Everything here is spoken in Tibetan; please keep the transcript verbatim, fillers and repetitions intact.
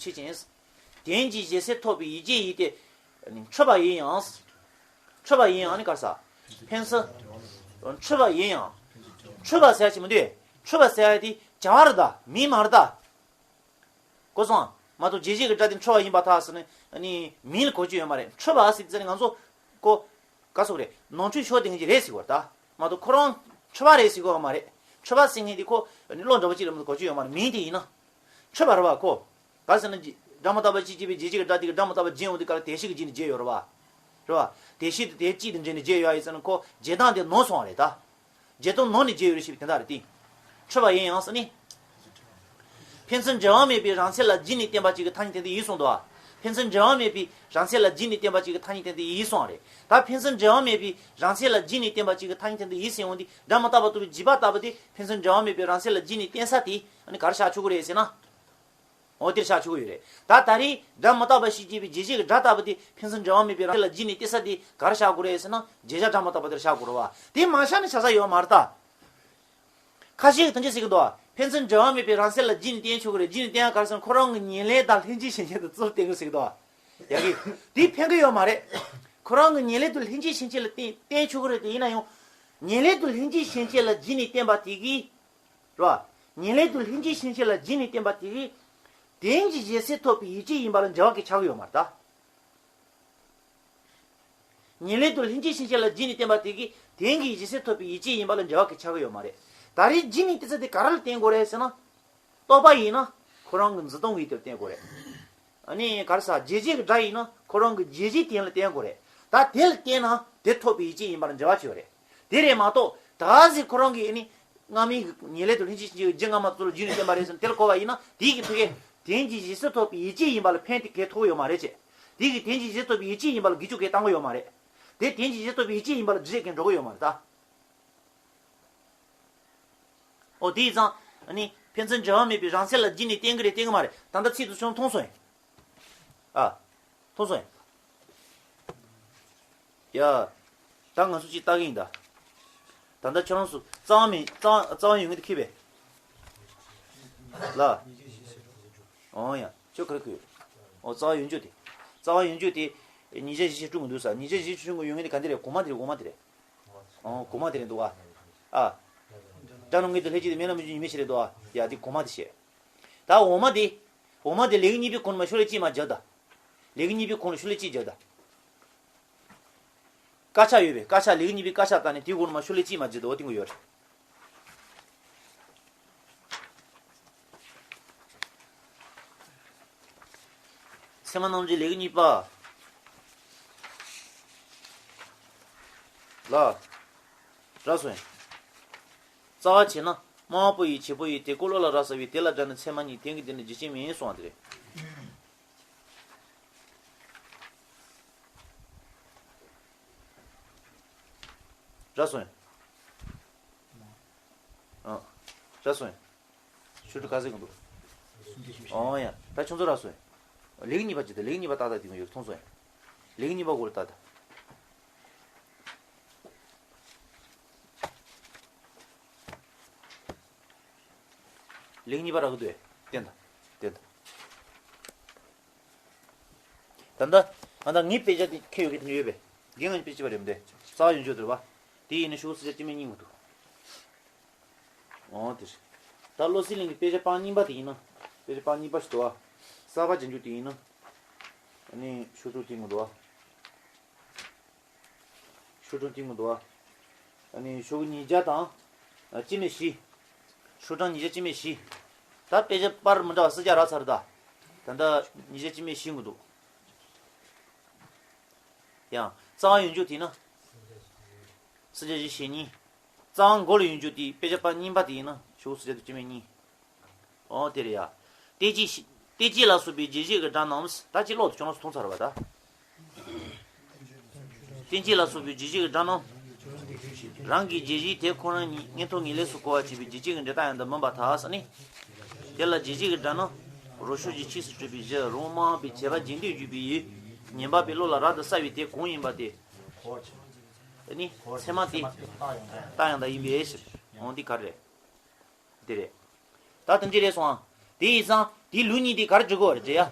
ཆེ་ཅན། དོན་གྱི་གཞི་སེལ་ཐོབ་པའི་ཡིད་ཀྱི་ཡིད་དེ། འཁྲུལ་པ་ཡིན་ཡང་། འཁྲུལ་པ་ཡིན་ཡང་ནི་ག་རེ་ཟ། ཕན་ཚུན། འཁྲུལ་པ་ཡིན་ཡང་། འཁྲུལ་པ་ཟེར་ཡ་ཅིག་མི་འདུག་འཁྲུལ་པ་ཟེར་ཡ་དེ་བྱ་བ་རེད་ད། མིང་མ་རེད་ད། གོ་སོང་། མ་གཏོགས་རྗེས་བྱེད་ཀྱི་སྒྲ་དེ་འཁྲུལ་པ་ཡིན་པར་ཐལ་ཟེར་ནས་ནི་མིང་ལ་གོ་རྒྱུ་ཡོད་མ་རེད། འཁྲུལ་པ་ཟེར་དེ་ནི་ང་ཚོ་ཀོ། ག་སོགས་རེད། ནོར་འཁྲུལ་ཤོར་དེ་ངེས་ཀྱི་རེད་ཟེར་བ་ད། མ་གཏོགས་ཁོ་རང་འཁྲུལ་པ་རེད་ཟེར་གོ་བ་མ་རེད། འཁྲུལ་པ་ཟེར་མཁན་དེ་ཁོ་ནི་བློ་འདྲ་པོ་ཅིག་ལ་མ་གཏོགས་གོ་རྒྱུ་ཡོད་མ་རེད། མིང་དེ་ཡིན་ན། འཁྲུལ་པ་རེད་བ་ཁོ། ག་ཟེར་ན་སྒྲ་མི་རྟག་པ་གཅིག་སྐྱེས་པའི་རྗེས་བྱེད་ཀྱི་སྒྲ་དེ་གི་སྒྲ་མི་རྟག་པ་བརྗེད་འོང་དུས་སྐབས་ལ་དེ་བཞིན་གྱི་རྗེས་ནས་བརྗེད་ཡོད་རེད་བ། རེད་བ། དེ་བཞིན་དུ་དེ་གཅིག་ཏུ་འདྲེས་ནས་བརྗེད་ཡོད་ཡིན་ཟེར་ན་ཁོ་བརྗེད་སྟངས་དེ་ནོར་སོང་བ་རེད་ད། བརྗེད་སྟངས་ནོར་ནས་བརྗེད་ཡོད་རེད་ཞེས་པའི་དོན་དག་རེད་དེ། འཁྲུལ་པ་ཡིན་ཡང་ཟེར་ནི། ཕན་ཚུན་འབྲེལ་བ་མེད་པའི་རང་མཚན་ལ་རྗེས་ནས་བསྟན་པ་གཅིག་གི་ཐ་སྙད་དེ་འདི་ཡིན་གསུངས་འདུག་བ། ཕན་ཚུན་འབྲེལ་བ་མེད་པའི་རང་མཚན་ལ་རྗེས་ནས་བསྟན་པ་གཅིག་གི་ཐ་སྙད་དེ་འདི་ཡིན་གསུངས་པ་རེད། ད་ཕན་ཚུན་འབྲེལ་བ་མེད་པའི་རང་མཚན་ལ་རྗེས་ནས་བསྟན་པ་གཅིག་གི་ཐ་སྙད་དེ་འདི་ཡིན་ཟེར་འོང་དུས་སྒྲ་མི་རྟག་པ་རྟོགས་པའི་རྗེས་དཔག་ལྟ་བུ་དེ་ཕན་ཚུན་འབྲེལ་བ་མེད་པའི་རང་མཚན་ལ་རྗེས་ནས་བསྟན་ས་དེ་ཨ་ནི་ག་རེ་ཆགས་ཆོག་གི་རེད་ཟེར་ན། འོ་དེར་ཆགས་ཆོག་གི་ཡོད་རེད། ད་ད་རེས་སྒྲ་མི་རྟག་པ་ཞེས་བྱ་བའི་རྗེས་བྱེད་ཀྱི་སྒྲ་ལྟ་བུ་དེ་ཕན་ཚུན་འབྲེལ་བ་མེད་པའི་རང་མཚན་ལ་རྗེས་ནས་བསྟན་ས་དེ་ག་རེ་ཆགས་དགོས་རེད་ཟེར་ན་བརྗེད་བྱ་སྒྲ་མི་རྟག་པ་དེར་ཆགས་དགོས་རེད་བ། དེ་མ་ཆགས་ན་ཆགས་ས་ཡོད་མ་རེད་ད། ཁ་ཤས་ཀྱིས་དོན་ཅི་ཟེར་གྱི་འདུག་ཕན་ཚུན་འབྲེལ་བ་མེད་པའི་རང་མཚན་ལ་རྗེས་ནས་བསྟན་ཆོག་གི་རེད། རྗེས་ནས་བསྟན་ཡ་ག་རེ་ཟེར་ན་ཁོ་རང་གི་ཉེར་ལེན་དང་ལྷན་ཅིག་ཞེན་ཆེན་དུ་རྩིས་བསྟན་གི་ཟེར་གྱི་འདུག་ཡ་གི། དེ་ཕན་གི་ཡོད་མ་རེད། ཁོ་རང་གི་ཉེར་ལེན་དུ་ལྷན་ཅིག་ཞེན་ཆེན་ལ་བསྟན་བསྟན་ཆོག་གི་རེད་དེ་ཡིན་ན་ཡང་། ཉེར་ལེན་དུ་ལྷན་ཅིག་ཞེན་ཆེན་ལ་རྗེས་ནས་བསྟན་པ་དེ་གིས། རེད་བ། ཉེར་ལེན་དུ་ལྷན་ཅིག་ཞེན་ཆེན་ལ་རྗེས་ནས་བསྟན་པ་དེ་གིས། དོན་གྱི་གཞི་སེལ་ཐོབ་པའི་ཡིད་ཀྱི་ཡིན་པ་ལ་འབྲེལ་བ་གི་ཆགས་ཀྱི་ཡོད་མ་རེད་ད། ཉེར་ལེན་དུ་ལྷན་ཅིག་ཞེན་ཆེན་ལ་རྗེས་ནས་བསྟན་པ་དེ་གིས་དོན་གྱི་གཞི་སེལ་ཐོབ་པའི་ཡིད་ཀྱི་ཡིན་པ་ལ་འབྲེལ་བ་གི་ཆགས་ཀྱི་ཡོད་མ་རེད། ད་རེས་རྗེས་ནས་བསྟན་ས་དེ་ག་རེ་ལ་བསྟན་དགོས་རེད་ཟེར་ན། རྟོག་པ་ཡིན་ན་ཁོ་རང་གི་འཛིན་སྟངས་ཡིན་དེ་ལ་བསྟན་དགོས་རེད། ཨ་ནི་ག་རེ་ཟ་རྗེས་བྱེད་ཀྱི་སྒྲ་ཡིན་ན་ཁོ་རང་གི་རྗེས་བྱེད་དེ་ལ་བསྟན་དགོས་རེད། ད་དེ་ལ་བསྟན་ན་དེ་ཐོབ་པའི་ཡིད་ཀྱི་ཡིན་པ་ལ་འབྲེལ་བ་ཆེ་བ་རེད། དེ་རེད་མ་གཏོགས་ད་གཟོད་ཁོ་རང་གི་ཨ་ནི་སྔ་མའི་ཉེར་ལེན་དུ་ལྷན་ཅིག་ཞེན་ཆེན་རྗེས་སྔ་མ་ཚོ་ལ་རྗེས་ནས་བསྟན་པ་རེད་ཟེར་ན་དེ་ལ་གོ་བ་ཡིན་ན་དེའི་གི་ཐུགས་ཀའི་དོན་གྱི་གཞི་སེལ་ཐོབ་པའི་ཡིད་ཀྱི་ཡིན་པ་ལ་ཕན་དེ་གས་ཐོགས་ཡོད་མ་རེད་ཅེས། དེ་གི་དོན་གྱི་གཞི་སེལ་ཐོབ་པའི་ཡིད་ཀྱི་ཡིན་པ་ལ་དགེ་བཅུ་གས་བཏང་གི་ཡོད་མ་རེད། དེ་དོན་གྱི་གཞི་སེལ་ཐོབ་པའི་ཡིད་ཀྱི་ཡིན་པ་ལ་རྗེས་བྱེད་ཀས་འགྲོ་གི་ཡོད་མ་རེད་ད། ཨོ་དེ་ཡིན་ཙང་ཨ་ནི་ཕན་ཚུན་འབྲེལ་བ་མེད་པའི་རང་མཚན་ལ་རྗེས་ནས་བསྟན་གི་རེད་བསྟན་གི་མ་རེད། ད་ལྟ་ཚིག་དེ་ཚོ་མཐོང་སོང་ཡིན། ཨ། མཐོང་སོང་ཡིན། ཡ། ད་ང་ཚོ་གཅིག་ལྟ་གི་ཡིན་ད། ད་ལྟ་ཁྱོད་རང་ཚོ་རྩ་བ་མེད་རྩ་རྩ་བ་ཡོད་ངེས་དེ་ཁེ་བས། ལ། ཨོ་ཡ། ཁྱོད་ག་རེ་ཁུ། ཨོ་རྩ་བ་ཡོད་འཇོག་དེ། རྩ་བ་ཡོད་འཇོག་དེ། ཉིས་བརྒྱ་བཞི་བཅུ་དྲུག་མི་འདུག་ས། ཉིས་བརྒྱ་བཞི་བཅུ་དྲུག་ཡོད་ངེས་དེ་ག་འདི་རེད། གོང་མ་དེ་རེད། གོང་མ་དེ་རེད། ཨོ་གོང་མ་དེ་རེད་འདུག་ཨ། ཨ། སྒྲ་སྣང་ངེས་དེ་ལྷན་ཅིག་ཏུ་མེད་ལ་མི་འགྱུར་ཉི་མའི་ཕྱིར་རེད་འདུག་ཨ། ཡ་དེ་གོང་མ་དེ་བཤད། ད་འོག་མ་དེ། འོག་མ་དེ་ལེའུ་གཉིས་པའི་གོང་ནས་མར་ཤོ་ལོ་ཀ་གཅིག་མར་བརྒྱབ་ད། ལེའུ་གཉིས་པའི་གོང་ལ་ཤོ་ལོ་ཀ་གཅིག་བརྒྱབ་ད། དཀར་ཆག་ཡོད་པས། དཀར་ཆག་ལེའུ་གཉིས་པའི་དཀར་ཆག་བཏང་ནས་དེའི་གོང་ནས་མར་ཤོ་ལོ་ཀ་གཅིག་མར་བརྒྱབ་ད། འོ་དེ་འགོ་ཡོད་རེད། ཚད་མ་རྣམ་འབྱེད་ལེའུ་གཉིས་པ། ལ། རགས་སོ་ཡིན། རྩ་བ་བྱས་ན་དམའ་བ་པོ་ཡི་བྱེད་པོ་ཡི་དེ་ཀོ་ལོ་ལ་རགས་ཟེར་བའི་དེ་ལ་སྒྲ་ནི་ཚད་མ་ཉིད་དོན་གྱི་དོན་ནི་རྒྱུ་ཅན་མིན་གསུངས་པ་དེ་རེད། རགས་སོ་ཡིན། ཨ། རགས་སོ་ཡིན། ཆོས་དྲུག་ག་ཟེར་གི་འདུག་ཨོ་ཡ། ད་ཁྱོད་ཚོ་རགས་སོ་ཡིན། ལེའུ་གཉིས་པ་ཅི་ད། ལེའུ་གཉིས་པ་ཏག་ཏག་དེ་ཡོད་མཐོང་སོང་ཡ། ལེའུ་གཉིས་པ་གོ་ལ་ཏག་ཏག་ལེའུ་གཉིས་པ་རག་གི་འདུག་ཨེ། བསྟན་དང་། བསྟན་དང་། ད་ལྟ་ང་ད་ངའི་དཔེ་ཆ་དེ་ཁྱེར་ཡོད་ཀྱི་དེ་ཡོད་པས། རྒན་ང་གཉིས་དཔེ་ཆ་པ་རེད་མི་འདུག་རྩ་བ་ཡོད་འཇོག་འདུག་པ། དེ་ཡིན་ན་ཤོག་བུ་ཚིགས་བཅད་དཀྱུས་མ་གཉིས་མི་འདུག་ཨོ་དེ་རེད། ད་བློ་གསལ་གླིང་གི་དཔེ་ཆ་པང་གཉིས་པ་དེ་ཡིན་ན། དཔེ་ཆ་པང་གཉིས་པ་ཞིག་འདུག་པ། གསར་པ་རྒྱན་འཇུག་དེ་ཡིན་ན། ཨ་ནི་ཤོག་གྲངས་དེ་མི་འདུག་པ། ཤོག་གྲངས་དེ་མི་འདུག་པ། ཨ་ནི་ཤོག་གུ་ཉིས་བརྒྱ་དང་། ཨ། སྤྱི་མེད་བཞི། ཤོག་གྲངས་ཉིས་བརྒྱ་སྤྱི་མེད་བཞི། ད་དཔེ་ཆ་པར་མི་འདྲ་བ་སུམ་བརྒྱ་རག་ཚར་ད། ད་ལྟ་ཉིས་བརྒྱ་སྤྱི་མེད་བཞི་འགོ་འདུག་ཡང་། རྩ་བ་ཡོད་འཇོག་དེ་ན། སུམ་བརྒྱ་བཞི་ཞེ་གཉིས། རྩ་བ་མགོ་ལ་ཡོད་འཇོག་དེ་དཔེ་ཆ་པར་གཉིས་པ་དེ་ཡིན་ན་ཤོག་གུ་སུམ་བརྒྱ་དང་སྤྱི་མེད་གཉིས། ཨོ་དེ་རེད་ཡ། ཏེ་ཅི་ཤི། ཏེ་ཅི་ལ་སོགས་པའི་རྗེས་བྱེད་ཀྱི་སྒྲ་རྣམས། ད་ཅི་ཀློག་ཏུ་ཁྱོད་རང་ཚོ་མཐོང་ཚར་བ་ད། ཏེ་ཅི་ལ་སོགས་པའི་རྗེས་བྱེད་ཀྱི་སྒྲ་རྣམས། རང་གི་རྗེས་བྱེད་དེ་ཁོ་རང་ཉིད་མངོན་རྟོགས་ངེས་ལེགས་སུ་གོ་བར་བྱེད་པའི་རྗེས་བྱེད་ཀྱི་འབྲས་རྟགས་ཡང་དག་མིན་པར་ཐལ་ཟེར་ནི། དེ་ལ་རྗེས་བྱེད་ཀྱི་སྒྲ་རྣམས་རོ་ཤུགས་ཀྱི་ཆོས་སུ་གྲུབ་པའི་གཞི་རང་དབང་མ་འོངས་པའི་བྱས་པ་རྗེས་ཟློས་བརྗོད་པའི་ཡུལ་ཉན་པ་པའི་བློ་ལ་རབ་ཏུ་གསལ་བའི་དེ་གང་ཡིན་པ་དེ། ནི་ཚད་མ་དེ་རྟགས་ཡང་དག་ཡིན་པའི་ཕྱིར། འོ་འདི་ག་རེ་རེད། དེ་རེད། ད་དོན་ཅི་རེད་སོང་ཨ། དེ་ཡིན་ཙང་དེའི་ལུགས་གཉིས་དེ་ག་རེ་འགྲིག་གོ་རེད་ཟེར་ཡ།